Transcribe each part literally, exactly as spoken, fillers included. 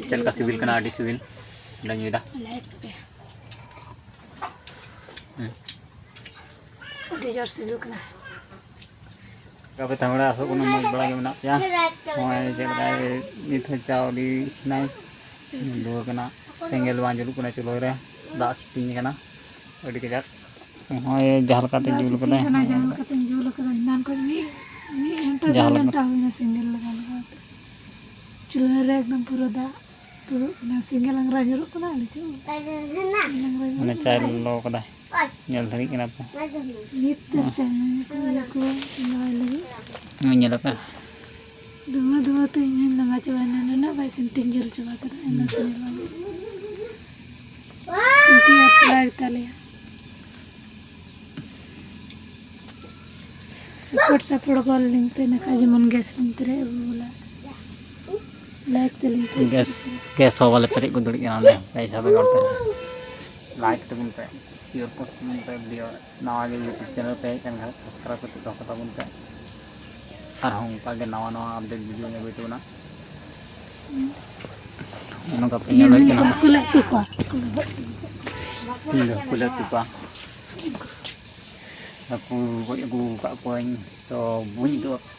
ᱪᱮᱫ ᱞᱮᱠᱟ ᱥᱤᱵᱤᱞ ᱠᱟᱱᱟ? ᱟᱹᱰᱤ ᱥᱤᱵᱤᱞ᱾ ᱚᱸᱰᱮ ᱧᱩᱭᱫᱟ᱾ ᱞᱟᱹᱭ ᱯᱮ᱾ ᱦᱩᱸ᱾ ᱟᱹᱰᱤ ᱡᱳᱨ ᱥᱤᱵᱤᱞ ᱠᱟᱱᱟ᱾ ᱟᱯᱮ ᱛᱟᱦᱚᱞᱮ ᱟᱥᱚᱜ ᱠᱟᱱᱟ ᱢᱚᱡᱽ ᱵᱟᱲᱟ ᱜᱮ ᱢᱮᱱᱟᱜ ᱯᱮᱭᱟ᱾ ᱱᱚᱜᱼᱚᱭ ᱪᱮᱫ ᱞᱮᱠᱟ ᱱᱤᱛ ᱦᱚᱸ ᱪᱟᱣᱞᱮ ᱤᱥᱤᱱᱟᱭ᱾ ᱫᱩᱣᱟᱹ ᱠᱟᱱᱟ᱾ ᱥᱮᱸᱜᱮᱞ ᱵᱟᱝ ᱡᱩᱞᱩᱜ ᱠᱟᱱᱟ ᱪᱩᱞᱦᱟᱹ ᱨᱮ᱾ ᱫᱟᱜ ᱥᱤᱯᱤᱧ ᱠᱟᱱᱟ᱾ ᱟᱹᱰᱤ ᱠᱟᱡᱟᱠ᱾ ᱱᱚᱜᱼᱚᱭ ᱡᱟᱦᱟᱸ ᱞᱮᱠᱟᱛᱮ ᱫᱟᱜ ᱡᱩᱞ ᱥᱤᱯᱤᱧ ᱠᱟᱫᱟᱭ᱾ ᱠᱟᱱᱟ, ᱡᱟᱦᱟᱸ ᱞᱮᱠᱟᱛᱮᱧ ᱡᱩᱞ ᱠᱟᱫᱟ᱾ ᱮᱱᱟᱱ ᱠᱷᱚᱱ ᱢᱤᱫ, ᱢᱤᱫ ᱜᱷᱚᱱᱴᱟ ᱡᱟᱦᱟᱸ ᱫᱩ ᱞᱮᱠᱟ ᱜᱷᱚᱱᱴᱟ ᱦᱩᱭᱱᱟ ᱥᱮᱸᱜᱮᱞ ᱞᱟᱜᱟᱣ ᱞᱟᱜᱟᱣ ᱛᱮ᱾ ᱪᱩᱞᱦᱟᱹ ᱨᱮ ᱮᱠᱫᱚᱢ ᱯᱩᱨᱟᱹ ᱫᱟᱜ ᱛᱩᱫᱩᱜ ᱠᱟᱱᱟ᱾ ᱥᱮᱸᱜᱮᱞ ᱟᱝᱨᱟ ᱧᱩᱨᱩᱜ ᱠᱟᱱᱟ᱾ ᱟᱹᱰᱤ ᱪᱮᱦᱨᱟ᱾ ᱥᱮᱸᱜᱮᱞ ᱟᱝᱨᱟ ᱢᱟᱱᱮ ᱧᱩᱨᱩᱜ ᱪᱟᱭ ᱠᱟᱱᱟ᱾ ᱞᱚᱞᱚ ᱠᱟᱫᱟᱭ᱾ ᱧᱮᱞ ᱫᱟᱲᱮᱭᱟᱜ ᱠᱟᱱᱟ ᱯᱮ᱾ ᱱᱤᱛ ᱫᱚ ᱪᱟᱭ ᱧᱩ ᱠᱚ ᱤᱭᱟᱹ ᱠᱚ ᱪᱚᱸᱫᱟᱭ ᱞᱟᱹᱜᱤᱫ᱾ ᱱᱚᱜᱼᱚᱭ ᱧᱮᱞ ᱯᱮ᱾ ᱫᱷᱩᱶᱟᱹ ᱫᱷᱩᱶᱟᱹ ᱛᱮ ᱤᱧ ᱦᱚᱸᱧ ᱞᱟᱸᱜᱟ ᱪᱟᱵᱟᱭᱮᱱᱟ᱾ ᱱᱩᱱᱟᱹᱜ ᱵᱟᱭ ᱥᱮᱱᱴᱤᱧ ᱡᱩᱞ ᱪᱟᱵᱟ ᱠᱮᱫᱟ᱾ ᱮᱱᱟ ᱥᱮᱸᱜᱮᱞ ᱵᱟᱝ᱾ ᱥᱮᱱᱴᱤ ᱟᱨ ᱪᱟᱞᱟᱣ ᱜᱮᱛᱟᱞᱮᱭᱟ᱾ ᱥᱟᱯᱳᱨᱴ ᱥᱟᱯᱳᱨᱴ ᱜᱚᱞ ᱞᱤᱧ ᱯᱮ, ᱱᱟᱠᱷᱟ ᱡᱮᱢᱚᱱ ᱜᱮᱥ ᱞᱤᱧ ᱯᱮᱨᱮᱡ ᱟᱹᱜᱩ ᱵᱚᱞᱟ᱾ ᱞᱟᱭᱤᱠ ᱛᱮᱞᱤᱧ ᱯᱮ᱾ ᱜᱮᱥ, ᱜᱮᱥ ᱦᱚᱸ ᱵᱟᱞᱮ ᱯᱮᱨᱮᱡ ᱠᱚ ᱫᱟᱲᱮᱭᱟᱜ ᱠᱟᱱᱟ ᱚᱸᱰᱮ, ᱯᱚᱭᱥᱟ ᱵᱮᱜᱚᱨ ᱛᱮ᱾ ᱞᱟᱭᱤᱠ ᱛᱟᱵᱚᱱ ᱯᱮ, ᱥᱮᱭᱟᱨ ᱯᱳᱥᱴ ᱛᱟᱵᱚᱱ ᱯᱮ ᱵᱷᱤᱰᱤᱭᱳ᱾ ᱱᱟᱣᱟ ᱜᱮ ᱭᱩᱴᱩᱵᱽ ᱪᱮᱱᱮᱞ ᱯᱮ ᱦᱮᱡ ᱟᱠᱟᱱ ᱠᱷᱟᱱ ᱥᱟᱵᱥᱠᱨᱟᱭᱤᱵᱽ ᱠᱟᱛᱮ ᱫᱚᱦᱚ ᱠᱟᱛᱟ ᱵᱚᱱ ᱯᱮ᱾ ᱟᱨᱦᱚᱸ ᱚᱱᱠᱟ ᱜᱮ ᱱᱟᱣᱟ ᱱᱟᱣᱟ ᱟᱯᱰᱮᱴ ᱵᱷᱤᱰᱤᱭᱳ ᱧᱮᱞ ᱦᱩᱭ ᱛᱟᱵᱚᱱᱟ᱾ ᱱᱚᱝᱠᱟ ᱯᱮ ᱧᱮᱞ ᱦᱩᱭ ᱠᱟᱱᱟ᱾ ᱦᱟᱹᱠᱩ ᱞᱮ ᱩᱛᱩ ᱠᱚᱣᱟ᱾ ᱛᱤᱦᱤᱧ ᱫᱚ ᱦᱟᱹᱠᱩ ᱞᱮ ᱩᱛᱩ ᱠᱚᱣᱟ᱾ ᱦᱟᱹᱠᱩ ᱜᱚᱡ ᱟᱹᱜᱩ ᱟᱠᱟᱫ ᱠᱚᱣᱟᱧ, ᱛᱚ ᱵᱟᱹᱧ ᱩᱫᱩᱜ ᱟᱯᱮ᱾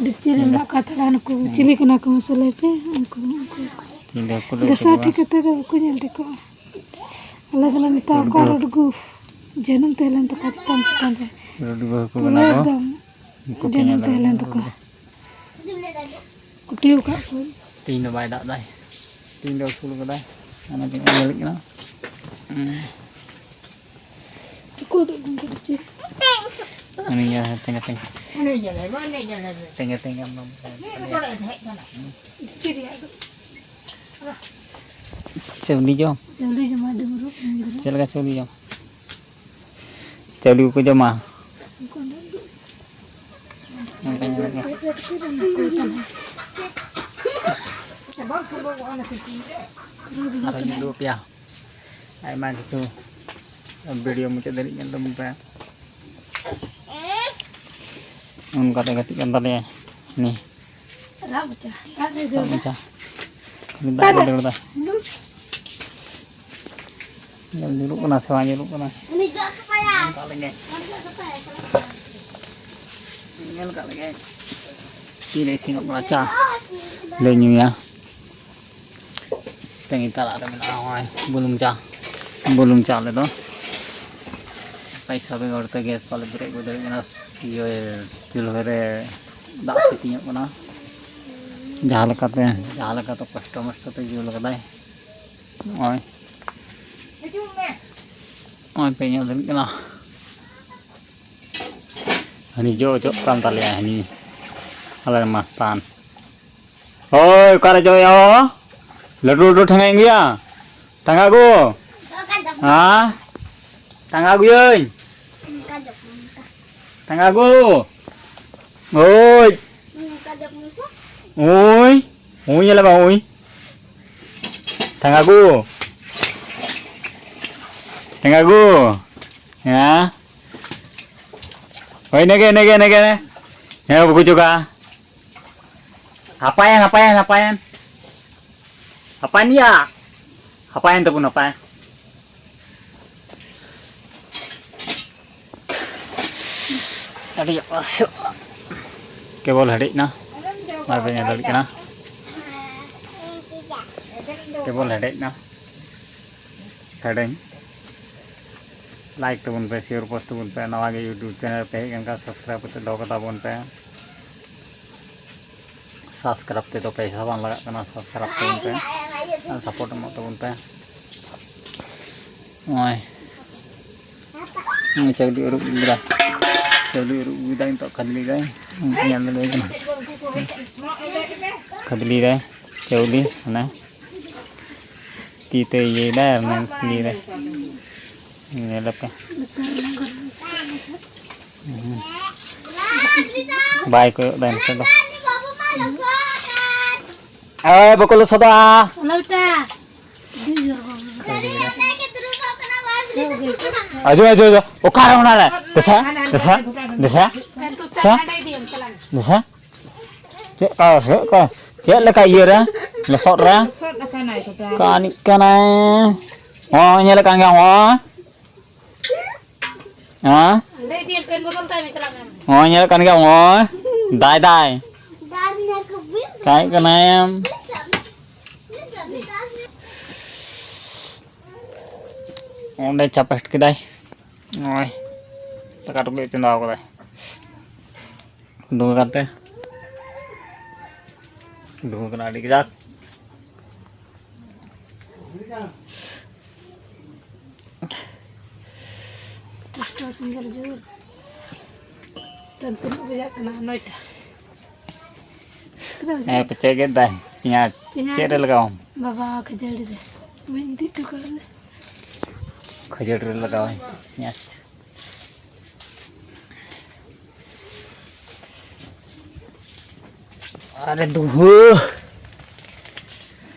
ᱰᱮᱠᱪᱤ ᱨᱮ ᱢᱮᱱᱟᱜ ᱠᱚᱣᱟ ᱛᱷᱚᱲᱟ ᱱᱩᱠᱩ᱾ ᱪᱤᱞᱤ ᱠᱟᱱᱟ ᱠᱚ ᱢᱟᱥᱮ ᱞᱟᱹᱭ ᱯᱮ? ᱩᱱᱠᱩ, ᱩᱱᱠᱩ᱾ ᱛᱤᱦᱤᱧ ᱫᱚ ᱦᱟᱹᱠᱩ ᱞᱮ ᱩᱛᱩ ᱜᱟᱥᱟᱣ ᱠᱚᱣᱟ᱾ ᱴᱷᱤᱠ ᱠᱟᱛᱮ ᱫᱚ ᱵᱟᱠᱚ ᱧᱮᱞ ᱴᱷᱤᱠᱚᱜᱼᱟ᱾ ᱟᱞᱮ ᱫᱚᱞᱮ ᱢᱮᱛᱟ ᱠᱚᱣᱟ ᱨᱩᱰᱜᱩ᱾ ᱨᱩᱰᱜᱩ᱾ ᱡᱟᱹᱱᱩᱢ ᱛᱟᱦᱮᱸ ᱞᱮᱱ ᱛᱟᱠᱚᱣᱟ ᱪᱮᱛᱟᱱ ᱪᱮᱛᱟᱱ ᱨᱮ᱾ ᱨᱩᱰᱜᱩ ᱦᱟᱹᱠᱩ ᱯᱩᱨᱟᱹ ᱠᱟᱱᱟ ᱠᱚ᱾ ᱮᱠᱫᱚᱢ ᱩᱱᱠᱩ ᱯᱮ ᱡᱟᱹᱱᱩᱢ ᱧᱮᱞ ᱛᱟᱦᱮᱸ ᱞᱮᱱ ᱫᱟᱲᱮᱭᱟᱜ ᱠᱟᱱᱟ ᱛᱟᱠᱚᱣᱟ᱾ ᱨᱩᱰᱜᱩ᱾ ᱠᱩᱴᱤ ᱟᱠᱟᱫ ᱠᱚᱣᱟᱹᱧ᱾ ᱛᱮᱦᱮᱧ ᱫᱚ ᱵᱟᱭ ᱫᱟᱜ ᱫᱟᱭ᱾ ᱛᱮᱦᱮᱧ ᱫᱚ ᱩᱥᱩᱞ ᱠᱟᱫᱟᱭ᱾ ᱚᱱᱟ ᱛᱮᱜᱮ ᱧᱮᱞᱚᱜ ᱠᱟᱱᱟ᱾ ᱦᱩᱸ᱾ ᱦᱟᱹᱠᱩ ᱫᱚ ᱵᱟᱝ ᱠᱟᱱᱟ ᱪᱮ? ᱩᱱᱤ ᱜᱮ ᱛᱮᱸᱜᱮ ᱛᱮᱸᱜᱮ᱾ ᱛᱮᱸᱜᱮ ᱛᱮᱸᱜᱮ ᱟᱢ ᱫᱚᱢ ᱪᱮ ᱨᱮᱭᱟᱜ ᱫᱚ? ᱪᱟᱣᱞᱮ ᱡᱚᱢ? ᱪᱟᱣᱞᱮ ᱡᱚᱢᱟ ᱰᱩᱢᱵᱩᱜ ᱜᱤᱫᱽᱨᱟᱹ᱾ ᱪᱮᱫ ᱞᱮᱠᱟ ᱪᱟᱣᱞᱮ ᱡᱚᱢ? ᱪᱟᱣᱞᱮ ᱠᱚᱠᱚ ᱡᱚᱢᱟ᱾ ᱚᱱᱠᱟ ᱧᱮᱞᱚᱜ ᱠᱟᱱᱟ᱾ ᱟᱨᱚᱧ ᱩᱫᱩᱜ ᱟᱯᱮᱭᱟ ᱟᱭᱢᱟ ᱠᱤᱪᱷᱩ᱾ ᱵᱷᱤᱰᱤᱭᱳ ᱢᱩᱪᱟᱹᱫ ᱫᱷᱟᱹᱵᱤᱡ ᱧᱮᱞ ᱛᱟᱵᱚᱱ ᱯᱮ᱾ ᱚᱱᱠᱟᱛᱮ ᱜᱟᱛᱮᱜ ᱠᱟᱱ ᱛᱟᱞᱮᱭᱟ ᱩᱱᱤ᱾ ᱨᱟᱜ ᱢᱚᱪᱟ, ᱨᱟᱜ ᱨᱮ ᱨᱟᱜ ᱫᱟᱹᱲᱟ᱾ ᱢᱚᱪᱟ᱾ ᱫᱟᱜ ᱠᱚ ᱫᱟᱹᱲ ᱮᱫᱟ᱾ ᱧᱮᱞ ᱧᱩᱨᱩᱜ ᱠᱟᱱᱟ ᱥᱮ ᱵᱟᱝ ᱧᱩᱨᱩᱜ ᱠᱟᱱᱟ? ᱩᱱᱤ ᱡᱚᱜ ᱥᱟᱯᱷᱟᱭᱟ᱾ ᱧᱮᱞ ᱠᱟᱜ ᱞᱮᱜᱮ᱾ ᱩᱱᱤ ᱡᱚᱜ ᱥᱟᱯᱷᱟᱭᱟ᱾ ᱧᱮᱞ ᱠᱟᱜ ᱞᱮᱜᱮ᱾ ᱛᱤᱨᱮ ᱤᱥᱤᱱᱚᱜ ᱠᱟᱱᱟ ᱪᱟ ᱞᱮ ᱧᱩᱭᱟ᱾ ᱛᱮᱦᱮᱧ ᱛᱟᱞᱟ ᱨᱮ ᱢᱮᱱᱟᱜᱼᱟ ᱱᱚᱜᱼᱚᱭ ᱵᱩᱞᱩᱝ ᱪᱟ᱾ ᱵᱩᱞᱩᱝ ᱪᱟ ᱟᱞᱮ ᱫᱚ ᱯᱟᱭᱥᱟ ᱵᱮᱜᱚᱨ ᱛᱮ ᱜᱮᱥ ᱵᱟᱞᱮ ᱯᱮᱨᱮᱡ ᱟᱹᱜᱩ ᱫᱟᱲᱮᱭᱟᱜ ᱠᱟᱱᱟ᱾ ᱤᱭᱟᱹ ᱪᱩᱞᱦᱟᱹ ᱨᱮ ᱫᱟᱜ ᱥᱤᱛᱤᱧᱚᱜ ᱠᱟᱱᱟ᱾ ᱡᱟᱦᱟᱸ ᱞᱮᱠᱟᱛᱮ ᱡᱟᱦᱟᱸ ᱞᱮᱠᱟᱛᱮ ᱠᱚᱥᱴᱚ ᱢᱚᱥᱴᱚ ᱛᱮ ᱡᱩᱞ ᱠᱟᱫᱟᱭ᱾ ᱱᱚᱜᱼᱚᱭ ᱱᱚᱜᱼᱚᱭ ᱯᱮ ᱧᱮᱞ ᱫᱟᱲᱮᱭᱟᱜ ᱠᱟᱱᱟ᱾ ᱦᱟᱹᱱᱤ ᱡᱚ ᱚᱪᱚᱜ ᱠᱟᱱ ᱛᱟᱞᱮᱭᱟ ᱦᱟᱹᱱᱤ ᱟᱞᱮ ᱨᱮᱱ ᱢᱟᱥᱛᱟᱱ᱾ ᱦᱳᱭ, ᱚᱠᱟᱨᱮ ᱡᱚᱭᱟ ᱦᱚ? ᱞᱟᱹᱴᱩ ᱞᱟᱹᱴᱩ ᱴᱷᱮᱸᱜᱟᱧ ᱟᱹᱜᱩᱭᱟ? ᱴᱟᱸᱜᱟ ᱟᱹᱜᱩ᱾ ᱦᱮᱸ? ᱴᱟᱸᱜᱟ ᱟᱹᱜᱩᱭᱟᱹᱧ᱾ ᱴᱟᱸᱜᱟ ᱟᱹᱜᱩ᱾ ᱳᱭ᱾ ᱳᱭ᱾ ᱳᱭ, ᱧᱮᱞᱮ ᱵᱟ, ᱳᱭ᱾ ᱴᱟᱸᱜᱟ ᱟᱹᱜᱩ᱾ ᱴᱟᱸᱜᱟ ᱟᱹᱜᱩ᱾ ᱦᱮᱸ? ᱦᱳᱭ, ᱤᱱᱟᱹᱜᱮ, ᱤᱱᱟᱹᱜᱮ, ᱤᱱᱟᱹᱜᱮ᱾ ᱦᱮᱸ, ᱵᱟᱠᱚ ᱪᱚᱜᱟ᱾ ᱦᱟᱯᱟᱭᱮᱱ, ᱦᱟᱯᱟᱭᱮᱱ, ᱦᱟᱯᱟᱭᱮᱱ᱾ ᱦᱟᱯᱟᱭᱮᱱ ᱭᱟ᱾ ᱦᱟᱯᱟᱭᱮᱱ ᱛᱟᱵᱚᱱ, ᱦᱟᱯᱟᱭᱮᱱ᱾ ᱟᱹᱰᱤ ᱚᱥᱚ-, ᱠᱮᱵᱚᱞ ᱦᱮᱰᱮᱡ ᱮᱱᱟ᱾ ᱵᱟᱭ ᱯᱮ ᱧᱮᱞ ᱫᱟᱲᱮᱭᱟᱜ ᱠᱟᱱᱟ᱾ ᱠᱮᱵᱚᱞ ᱦᱮᱰᱮᱡ ᱮᱱᱟ᱾ ᱦᱮᱰᱮᱧ᱾ Like ᱛᱟᱵᱚᱱ ᱯᱮ, share post ᱛᱟᱵᱚᱱ ᱯᱮ᱾ ᱱᱟᱣᱟ ᱜᱮ YouTube channel ᱯᱮ ᱦᱮᱡ ᱟᱠᱟᱱ ᱠᱷᱟᱱ subscribe ᱠᱟᱛᱮ ᱫᱚᱦᱚ ᱠᱟᱛᱟ ᱵᱚᱱ ᱯᱮ᱾ Subscribe ᱛᱮᱫᱚ ᱯᱚᱭᱥᱟ ᱵᱟᱝ ᱞᱟᱜᱟᱜ ᱠᱟᱱᱟ, subscribe ᱛᱟᱵᱚᱱ ᱯᱮ ᱟᱨ support ᱮᱢᱚᱜ ᱛᱟᱵᱚᱱ ᱯᱮ᱾ ᱱᱚᱜᱼᱚᱭ, ᱱᱚᱜᱼᱚᱭ ᱪᱟᱣᱞᱮ ᱟᱹᱨᱩᱵ ᱠᱮᱫᱟ, ᱪᱟᱣᱞᱮ ᱟᱹᱨᱩᱵ ᱠᱮᱫᱟᱭ, ᱱᱤᱛᱚᱜ ᱠᱷᱟᱫᱽᱞᱮᱭ ᱫᱟᱭ, ᱧᱮᱞ ᱫᱟᱲᱮᱭᱟᱭ ᱠᱟᱱᱟ, ᱠᱷᱟᱫᱽᱞᱮᱭ ᱫᱟᱭ ᱪᱟᱣᱞᱮ, ᱦᱟᱱᱮ ᱛᱤ ᱛᱮ ᱤᱭᱟᱹᱭ ᱫᱟᱭ ᱟᱨ ᱚᱱᱮ ᱤᱭᱟᱹᱭ ᱫᱟᱭ, ᱧᱮᱞ ᱟᱯᱮ᱾ ᱵᱟᱭ ᱠᱚᱭᱚᱜ ᱫᱟ ᱱᱤᱛᱚᱜ ᱫᱚ᱾ ᱮ, ᱵᱟᱠᱚ ᱞᱚᱥᱚᱫᱟ᱾ ᱚᱱᱟ ᱵᱮᱴᱟ᱾ ᱟᱡᱚ, ᱟᱡᱚ, ᱟᱡᱚ᱾ ᱚᱠᱟᱨᱮ ᱚᱱᱟᱨᱮ? ᱫᱮᱥᱟ, ᱫᱮᱥᱟ, ᱫᱮᱥᱟ, ᱫᱮᱥᱟ, ᱫᱮᱥᱟ᱾ ᱪᱮᱫ ᱞᱮᱠᱟ, ᱪᱮᱫ ᱞᱮᱠᱟ? ᱪᱮᱫ ᱞᱮᱠᱟ ᱤᱭᱟᱹᱨᱮ? ᱞᱚᱥᱚᱫ ᱨᱮ? ᱠᱟᱹᱱᱤᱜ ᱠᱟᱱᱟᱭ᱾ ᱦᱚᱸ, ᱧᱮᱞᱮᱫ ᱠᱟᱱ ᱜᱮᱭᱟ, ᱦᱚᱸ᱾ ᱦᱮᱸ? ᱚᱸᱰᱮ ᱤᱫᱤᱭᱮᱢ, ᱯᱮᱱ ᱵᱚᱫᱚᱞ ᱛᱟᱭ ᱢᱮ, ᱪᱟᱞᱟᱜ ᱢᱮ᱾ ᱦᱚᱸ, ᱧᱮᱞᱮᱫ ᱠᱟᱱ ᱜᱮᱭᱟ, ᱦᱚᱸ᱾ ᱫᱟᱭ, ᱫᱟᱭ᱾ ᱠᱟᱹᱱᱤᱜ ᱠᱟᱱᱟᱭᱮᱢ᱾ ᱚᱸᱰᱮ ᱪᱟᱯᱮᱴ ᱠᱮᱫᱟᱭ᱾ ᱱᱚᱜᱼᱚᱭ ᱫᱟᱠᱟ ᱴᱩᱠᱩᱡ ᱪᱚᱸᱫᱟ ᱠᱟᱫᱟᱭ᱾ ᱫᱷᱩᱶᱟᱹ ᱠᱟᱱᱛᱮ, ᱫᱷᱩᱶᱟᱹ ᱠᱟᱱᱟ ᱟᱹᱰᱤ ᱠᱟᱡᱟᱠ᱾ ᱠᱚᱥᱴᱚ ᱥᱮᱸᱜᱮᱞ ᱡᱳᱨ᱾ ᱛᱟᱦᱞᱮ ᱛᱤᱱᱟᱹᱜ ᱵᱟᱡᱟᱜ ᱠᱟᱱᱟ? ᱱᱚᱭᱴᱟ᱾ ᱛᱤᱱᱟᱹᱜ ᱵᱟᱡᱟᱜ? ᱦᱮᱸ, ᱯᱟᱪᱮ ᱜᱮᱫ ᱫᱟᱭ ᱯᱮᱸᱭᱟᱡᱽ᱾ ᱯᱮᱸᱭᱟᱡᱽ᱾ ᱪᱮᱫ ᱨᱮ ᱞᱟᱜᱟᱣᱟᱢ? ᱵᱟᱵᱟ, ᱠᱷᱟᱹᱡᱟᱹᱲᱤ ᱨᱮ᱾ ᱵᱟᱹᱧ ᱤᱫᱤ ᱦᱚᱴᱚ ᱠᱟᱜ ᱞᱮ᱾ ᱠᱷᱟᱹᱡᱟᱹᱲᱤ ᱨᱮ ᱞᱟᱜᱟᱣᱟᱭ ᱯᱮᱸᱭᱟᱡᱽ᱾ ᱟᱨᱮ ᱫᱩᱦᱟᱹ᱾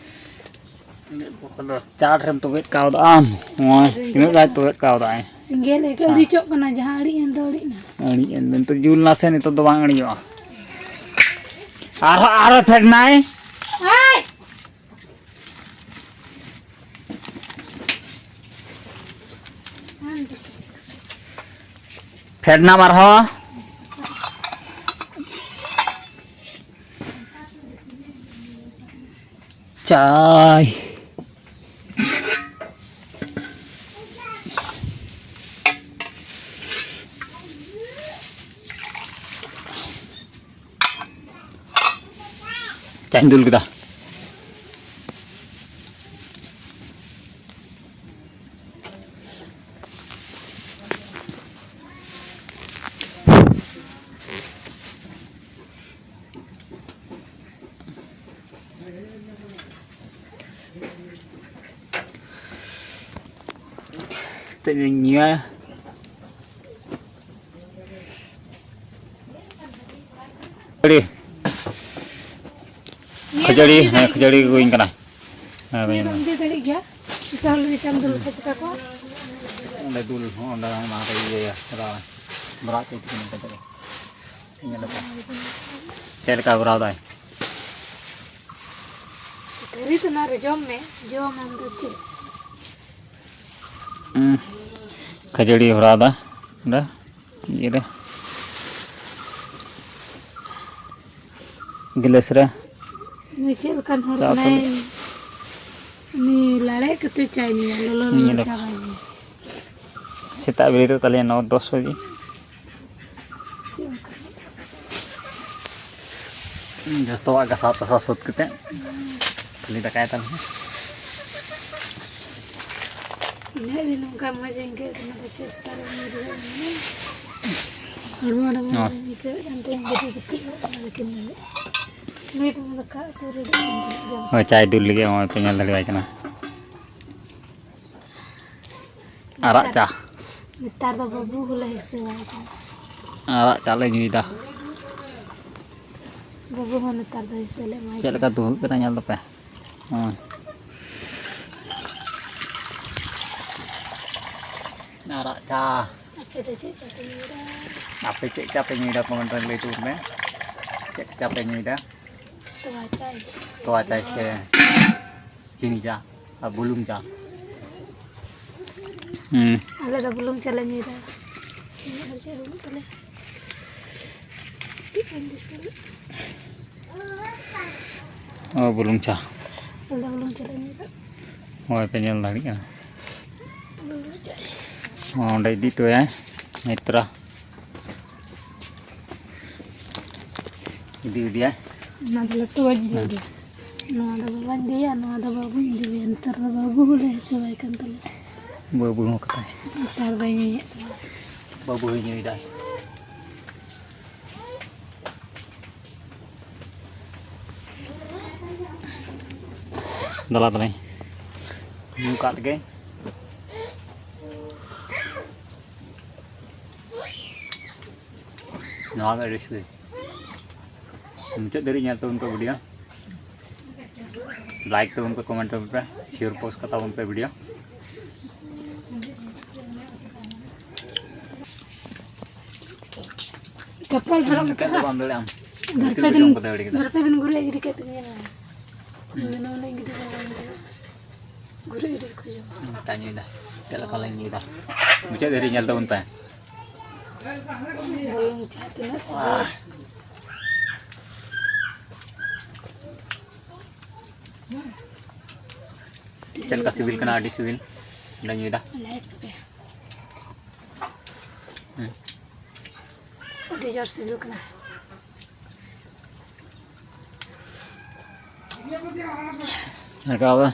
ᱪᱟᱴ ᱨᱮᱢ ᱛᱚᱵᱮᱫ ᱠᱟᱣᱫᱟ ᱟᱢ᱾ ᱱᱚᱜᱼᱚᱭ ᱛᱤᱱᱟᱹᱜ ᱜᱟᱡ ᱛᱚᱵᱮᱫ ᱠᱟᱣᱫᱟ ᱟᱭ᱾ ᱥᱮᱸᱜᱮᱞ ᱮ ᱟᱪᱪᱷᱟ᱾ ᱟᱹᱲᱤᱡᱚᱜ ᱠᱟᱱᱟ, ᱡᱟᱦᱟᱸ ᱟᱹᱲᱤᱡ ᱮᱱ ᱫᱚ ᱟᱹᱲᱤᱡ ᱱᱟ᱾ ᱟᱹᱲᱤᱡ ᱮᱱ ᱫᱚ ᱱᱤᱛᱚᱜ ᱡᱩᱞ ᱱᱟᱥᱮ, ᱱᱤᱛᱚᱜ ᱫᱚ ᱵᱟᱝ ᱟᱹᱲᱤᱡᱚᱜᱼᱟ᱾ ᱟᱨᱦᱚᱸ, ᱟᱨᱦᱚᱸ ᱯᱷᱮᱰ ᱱᱟᱭ᱾ ᱦᱟᱭ! ᱯᱷᱮᱰ ᱱᱟᱢ ᱟᱨᱦᱚᱸ᱾ ᱪᱟᱭ᱾ ᱪᱟᱧ ᱫᱩᱞ ᱠᱮᱫᱟ᱾ ᱛᱮᱫ ᱤᱧ ᱧᱩᱭᱟ᱾ ᱠᱷᱟᱹᱡᱟᱹᱲᱤ᱾ ᱱᱤᱭᱟᱹ ᱫᱚ ᱠᱷᱟᱹᱡᱟᱹᱲᱤ, ᱤᱫᱤ ᱦᱮᱸ, ᱫᱟᱲᱮᱭᱟᱜ ᱠᱷᱟᱹᱡᱟᱹᱲᱤ ᱜᱮᱭᱟ᱾ ᱜᱮ ᱦᱩᱭ ᱠᱟᱱᱟ᱾ ᱦᱮᱸ, ᱱᱤᱭᱟᱹ ᱫᱚ ᱦᱩᱭ ᱤᱫᱤ ᱫᱟᱲᱮᱭᱟᱜ ᱜᱮᱭᱟ᱾ ᱡᱚᱛᱚ ᱦᱚᱲ ᱞᱟᱹᱜᱤᱫ ᱪᱟᱢ ᱫᱩᱞ ᱠᱷᱚᱡ ᱠᱟᱠᱚᱣᱟ᱾ ᱚᱸᱰᱮ ᱫᱩᱞ ᱦᱚᱸ, ᱚᱸᱰᱮ ᱚᱱᱟ ᱨᱮ ᱤᱭᱟᱹᱭᱟ, ᱵᱷᱚᱨᱟᱣ᱾ ᱵᱷᱚᱨᱟᱣ ᱛᱮ ᱤᱫᱤ ᱠᱟᱱᱟ ᱠᱷᱟᱹᱡᱟᱹᱲᱤ᱾ ᱧᱮᱞ ᱟᱠᱚ᱾ ᱪᱮᱫ ᱞᱮᱠᱟ ᱵᱷᱚᱨᱟᱣ ᱫᱟᱭ? ᱠᱷᱟᱹᱨᱤ ᱫᱚ ᱚᱱᱟ ᱨᱮ ᱡᱚᱢ ᱢᱮ, ᱡᱚᱢ ᱟᱢ ᱫᱚ ᱪᱮᱫ? ᱦᱩᱸ᱾ ᱠᱷᱟᱹᱡᱟᱹᱲᱤ ᱵᱷᱚᱨᱟᱣ ᱫᱟ ᱚᱸᱰᱮ ᱤᱭᱟᱹ ᱨᱮ, ᱜᱤᱞᱟᱹᱥ ᱨᱮ᱾ ᱱᱩᱭ ᱪᱮᱫ ᱞᱮᱠᱟᱱ ᱦᱚᱲ ᱪᱟ ᱠᱟᱱᱟᱭ? ᱩᱛᱩ᱾ ᱩᱱᱤ ᱞᱟᱲᱮᱡ ᱠᱟᱛᱮ ᱪᱟᱭ ᱧᱩᱭᱟ, ᱞᱚᱞᱚ ᱞᱚᱞᱚ ᱱᱤᱭᱟᱹ ᱫᱚ ᱪᱟ ᱵᱟᱭ ᱧᱩᱭᱟ᱾ ᱥᱮᱛᱟᱜ ᱵᱮᱨᱮᱫᱚᱜ ᱛᱟᱞᱮᱭᱟ ᱱᱚ ᱫᱚᱥ ᱵᱟᱡᱮ᱾ ᱡᱚᱛᱚᱣᱟᱜ ᱜᱷᱟᱥᱟᱣ ᱛᱟᱥᱟᱣ ᱥᱟᱹᱛ ᱠᱟᱛᱮ ᱠᱷᱟᱹᱞᱤ ᱫᱟᱠᱟᱭ ᱛᱟᱞᱮ᱾ ᱤᱱᱟᱹᱜ ᱫᱤᱱ ᱱᱚᱝᱠᱟ ᱢᱚᱡᱽ ᱟᱹᱭᱠᱟᱹᱜ ᱠᱟᱱᱟ, ᱪᱮᱥᱴᱟ ᱨᱮ ᱢᱚᱡᱽ ᱜᱮ ᱢᱮᱱᱟᱜᱼᱟ᱾ ᱦᱚᱲᱢᱚ ᱨᱮ ᱢᱚᱡᱽ ᱦᱚᱸ᱾ ᱵᱟᱝ ᱟᱹᱭᱠᱟᱹᱜ ᱠᱟᱱ ᱛᱟᱦᱮᱸ, ᱜᱤᱛᱤᱡ ᱜᱤᱛᱤᱡ ᱚᱲᱟᱜ ᱨᱮ ᱠᱤᱱ ᱫᱩᱲᱩᱵ᱾ ᱱᱤᱛ ᱢᱟ ᱫᱟᱠᱟ ᱩᱛᱩ ᱨᱮᱰᱤ ᱠᱟᱱ ᱛᱟᱦᱮᱸ, ᱡᱚᱢ ᱦᱳᱭ, ᱪᱟᱭ ᱫᱩᱞ ᱞᱟᱹᱜᱤᱫ ᱦᱚᱸᱜᱼᱚᱭ ᱯᱮ ᱧᱮᱞ ᱫᱟᱲᱮᱣᱟᱭ ᱠᱟᱱᱟ᱾ ᱟᱨᱟᱜ ᱪᱟ᱾ ᱱᱮᱛᱟᱨ ᱫᱚ ᱵᱟᱹᱵᱩ ᱦᱚᱸᱞᱮ ᱦᱤᱥᱟᱹᱣᱟᱭ ᱠᱟᱱᱟ᱾ ᱟᱨᱟᱜ ᱪᱟ ᱞᱮ ᱧᱩᱭᱫᱟ᱾ ᱵᱟᱹᱵᱩ ᱦᱚᱸ ᱱᱮᱛᱟᱨ ᱫᱚ ᱦᱤᱥᱟᱹ ᱞᱮ ᱮᱢᱟᱭ ᱪᱮᱫ ᱠᱟᱱᱟ᱾ ᱞᱮᱠᱟ ᱫᱩᱦᱩᱜ ᱠᱟᱱᱟ ᱧᱮᱞ ᱫᱚᱯᱮ᱾ ᱦᱮᱸ᱾ ᱟᱨᱟᱜ ᱪᱟ᱾ ᱟᱯᱮ ᱫᱚ ᱪᱮᱫ ᱪᱟ ᱯᱮ ᱧᱩᱭᱫᱟ? ᱟᱯᱮ ᱪᱮᱫ ᱪᱟ ᱯᱮ ᱧᱩᱭᱫᱟ? ᱠᱚᱢᱮᱱᱴ ᱨᱮ ᱞᱟᱹᱭ ᱛᱟᱵᱚᱱ ᱯᱮ᱾ ᱪᱮᱫ ᱪᱟ ᱯᱮ ᱧᱩᱭᱫᱟ? ᱛᱚᱣᱟ ᱪᱟ᱾ ᱛᱚᱣᱟ ᱪᱟ ᱥᱮ ᱪᱤᱱᱤ ᱪᱟ ᱟᱨ ᱵᱩᱞᱩᱝ ᱪᱟ? ᱦᱩᱸ᱾ ᱟᱞᱮ ᱫᱚ ᱵᱩᱞᱩᱝ ᱪᱟ ᱞᱮ ᱧᱩᱭᱫᱟ᱾ ᱟᱨ ᱪᱮᱫ ᱦᱚᱸ ᱵᱟᱹᱱᱩᱜ ᱛᱟᱞᱮᱭᱟ᱾ ᱪᱮᱫ ᱵᱚᱱ ᱵᱮᱥ ᱠᱟᱱᱟ? ᱚ, ᱵᱩᱞᱩᱝ ᱪᱟ᱾ ᱟᱞᱮ ᱫᱚ ᱵᱩᱞᱩᱝ ᱪᱟ ᱞᱮ ᱧᱩᱭᱫᱟ᱾ ᱦᱳᱭ, ᱯᱮ ᱧᱮᱞ ᱫᱟᱲᱮᱭᱟᱜ ᱠᱟᱱᱟ᱾ ᱵᱩᱞᱩᱝ ᱪᱟ᱾ ᱚᱸᱰᱮ ᱤᱫᱤ ᱦᱚᱴᱚᱭᱟᱭ ᱢᱤᱛᱨᱟ᱾ ᱤᱫᱤ ᱤᱫᱤᱭᱟᱭ᱾ ᱚᱱᱟ ᱫᱚ ᱞᱟᱹᱴᱩ ᱵᱟᱹᱧ ᱤᱫᱤ ᱦᱮᱸ᱾ ᱤᱫᱤᱭᱟ᱾ ᱱᱚᱣᱟ ᱫᱚ ᱵᱟᱵᱟᱧ ᱤᱫᱤᱭᱟ, ᱱᱚᱣᱟ ᱫᱚ ᱵᱟᱹᱵᱩᱧ ᱤᱫᱤᱭᱟ᱾ ᱱᱮᱛᱟᱨ ᱫᱚ ᱵᱟᱹᱵᱩ ᱦᱚᱸᱞᱮ ᱦᱤᱥᱟᱹᱣᱟᱭ ᱠᱟᱱ ᱛᱟᱞᱮᱭᱟ᱾ ᱵᱟᱹᱵᱩ ᱦᱚᱸ ᱠᱟᱛᱷᱟᱭ᱾ ᱱᱮᱛᱟᱨ ᱫᱚᱭ ᱧᱩᱭᱮᱫ ᱛᱟᱞᱮᱭᱟ᱾ ᱵᱟᱹᱵᱩ ᱦᱚᱸᱭ ᱧᱩᱭᱮᱫᱟ᱾ ᱫᱮᱞᱟ ᱛᱟᱞᱟᱝ᱾ ᱧᱩ ᱠᱟᱜ ᱞᱮᱜᱮ᱾ ᱱᱚᱣᱟ ᱜᱮ ᱟᱹᱰᱤ ᱥᱤᱵᱤᱞ᱾ ᱢᱩᱪᱟᱹᱫ ᱫᱷᱟᱹᱨᱤᱡ ᱧᱮᱞ ᱛᱟᱵᱚᱱ ᱯᱮ video᱾ Like ᱛᱟᱵᱚᱱ ᱯᱮ, comment ᱛᱟᱵᱚᱱ ᱯᱮ, share post ᱠᱟᱛᱟ ᱵᱚᱱ ᱯᱮ video᱾ ᱪᱟᱯᱯᱟᱞ ᱦᱚᱨᱚᱜ ᱮᱱᱠᱷᱟᱱ ᱫᱚ ᱠᱟᱜᱼᱟ᱾ ᱵᱟᱢ ᱫᱟᱲᱮᱭᱟᱜᱼᱟ᱾ ᱵᱟᱨ ᱯᱮ ᱜᱤᱛᱤᱞ ᱫᱤᱱ, ᱠᱚᱪᱚᱢ ᱠᱚ ᱫᱟᱹᱲ ᱠᱮᱫᱟ᱾ ᱵᱟᱨ ᱯᱮ ᱫᱤᱱ ᱜᱩᱨᱤᱡ ᱜᱤᱰᱤ ᱠᱟᱛᱮ ᱧᱮᱞ ᱢᱮ᱾ ᱤᱧ ᱫᱚ ᱱᱚᱣᱟ ᱞᱟᱹᱜᱤᱫ ᱜᱤᱰᱤ ᱠᱟᱫᱟ, ᱤᱧ ᱫᱚ ᱜᱩᱨᱤᱡ ᱜᱤᱰᱤ ᱠᱚ ᱡᱚᱢᱟ᱾ ᱚᱱᱠᱟ ᱧᱩᱭᱫᱟ, ᱪᱮᱫ ᱞᱮᱠᱟ ᱞᱮ ᱧᱩᱭᱫᱟ, ᱢᱩᱪᱟᱹᱫ ᱫᱷᱟᱹᱨᱤᱡ ᱧᱮᱞ ᱛᱟᱵᱚᱱ ᱯᱮ᱾ ᱵᱩᱞᱩᱝ ᱪᱟ ᱛᱤᱱᱟᱹᱜ ᱥᱤᱵᱤᱞ᱾ ᱪᱮᱫ ᱞᱮᱠᱟ ᱥᱤᱵᱤᱞ ᱠᱟᱱᱟ? ᱟᱹᱰᱤ ᱥᱤᱵᱤᱞ᱾ ᱚᱸᱰᱮ ᱧᱩᱭᱫᱟ᱾ ᱞᱟᱹᱭ ᱯᱮ᱾ ᱦᱩᱸ᱾ ᱟᱹᱰᱤ ᱡᱳᱨ ᱥᱤᱵᱤᱞ ᱠᱟᱱᱟ᱾ ᱨᱟᱠᱟᱵᱟ᱾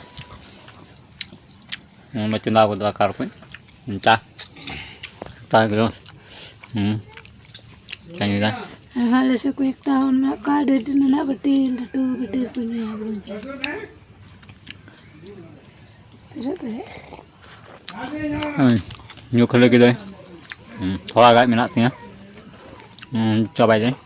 ᱱᱚᱰᱮ ᱪᱚᱸᱫᱟ ᱠᱟᱫᱟ ᱫᱟᱠᱟ ᱨᱮ ᱠᱷᱚᱡ᱾ ᱪᱟ᱾ ᱪᱟ ᱜᱮ᱾ ᱦᱩᱸ᱾ ᱪᱟ ᱧᱩᱭᱫᱟ᱾ ᱦᱮᱸ, ᱟᱞᱮ ᱥᱮᱫ ᱠᱚ ᱮᱠᱴᱟ ᱦᱚᱲ ᱢᱮᱱᱟᱜ ᱠᱚᱣᱟ, ᱰᱟᱹᱰᱤ ᱨᱮᱱᱟᱜ ᱵᱟᱹᱴᱤ, ᱞᱟᱹᱴᱩ ᱵᱟᱹᱴᱤ ᱨᱮᱠᱚ ᱧᱩᱭᱟ ᱵᱩᱞᱩᱝ ᱪᱟ᱾ ᱯᱮᱨᱮᱡ, ᱯᱮᱨᱮᱡ᱾ ᱦᱩᱸ, ᱧᱩ ᱠᱷᱟᱹᱞᱤ ᱠᱮᱫᱟᱹᱧ᱾ ᱦᱩᱸ, ᱛᱷᱚᱲᱟ ᱜᱟᱱ ᱢᱮᱱᱟᱜ ᱛᱤᱧᱟᱹ᱾ ᱦᱩᱸ, ᱪᱟᱵᱟᱭ ᱫᱟᱹᱧ᱾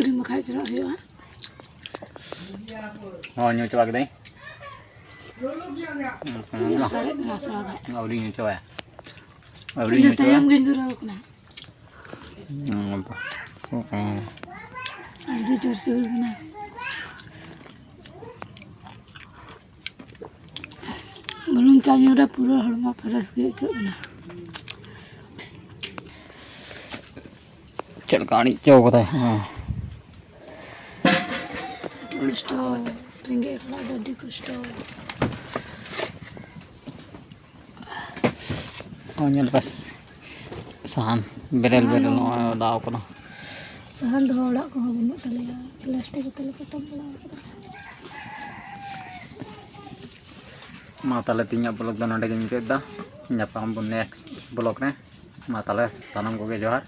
ᱨᱤᱢ ᱵᱟᱠᱷᱟᱡ ᱪᱟᱞᱟᱜ ᱦᱩᱭᱩᱜᱼᱟ᱾ ᱦᱚᱸ, ᱧᱩ ᱪᱟᱵᱟ ᱠᱮᱫᱟᱹᱧ᱾ ᱥᱟᱨᱮᱡ ᱠᱟᱱᱟ ᱛᱷᱚᱲᱟ ᱜᱟᱱ᱾ ᱟᱹᱣᱨᱤ ᱧᱩ ᱪᱟᱵᱟᱭᱟ᱾ ᱟᱹᱣᱨᱤ ᱤᱧ ᱫᱚ ᱧᱩ ᱪᱟᱵᱟᱭᱟ᱾ ᱛᱟᱭᱚᱢ ᱜᱤᱧ ᱫᱷᱩᱨᱟᱹᱣ ᱠᱟᱱᱟ᱾ ᱦᱩᱸ, ᱦᱩᱸ᱾ ᱟᱹᱰᱤ ᱡᱳᱨ ᱥᱤᱵᱤᱞ ᱠᱟᱱᱟ᱾ ᱵᱩᱞᱩᱝ ᱪᱟ ᱧᱩ ᱨᱮ ᱯᱩᱨᱟᱹ ᱦᱚᱲᱢᱚ ᱯᱷᱨᱮᱥ ᱜᱮ ᱟᱹᱭᱠᱟᱹᱜ ᱠᱟᱱᱟ᱾ ᱪᱮᱫ ᱞᱮᱠᱟ ᱟᱹᱬᱤᱡ ᱦᱚᱪᱚ ᱠᱟᱫᱟᱭ, ᱦᱮᱸ᱾ ᱟᱹᱰᱤ ᱠᱚᱥᱴᱚ, ᱨᱮᱸᱜᱮᱡ ᱦᱚᱲᱟᱜ ᱫᱚ ᱟᱹᱰᱤ ᱠᱚᱥᱴᱚ᱾ ᱱᱚᱜᱼᱚᱭ ᱧᱮᱞ ᱯᱮ, ᱥᱟᱦᱟᱱ ᱵᱮᱨᱮᱞ ᱥᱟᱦᱟᱱ ᱵᱮᱨᱮᱞ ᱦᱚᱸ ᱱᱚᱜᱼᱚᱭ ᱚᱰᱟᱣ ᱠᱟᱱᱟ᱾ ᱥᱟᱦᱟᱱ ᱫᱚᱦᱚ ᱚᱲᱟᱜ ᱠᱚᱦᱚᱸ ᱵᱟᱹᱱᱩᱜ ᱛᱟᱞᱮᱭᱟ, ᱯᱞᱟᱥᱴᱤᱠ ᱠᱚᱛᱮ ᱞᱮ ᱯᱚᱴᱚᱢ ᱵᱟᱲᱟ ᱠᱟᱫᱟ᱾ ᱢᱟ ᱛᱟᱦᱞᱮ ᱛᱮᱦᱮᱧᱟᱜ vlog ᱫᱚ ᱱᱚᱸᱰᱮ ᱜᱤᱧ ᱢᱩᱪᱟᱹᱫ ᱮᱫᱟ᱾ ᱧᱟᱯᱟᱢ ᱟᱵᱚᱱ next vlog ᱨᱮ᱾ ᱢᱟ ᱛᱟᱦᱞᱮ ᱥᱟᱱᱟᱢ ᱠᱚᱜᱮ ᱡᱚᱦᱟᱨ᱾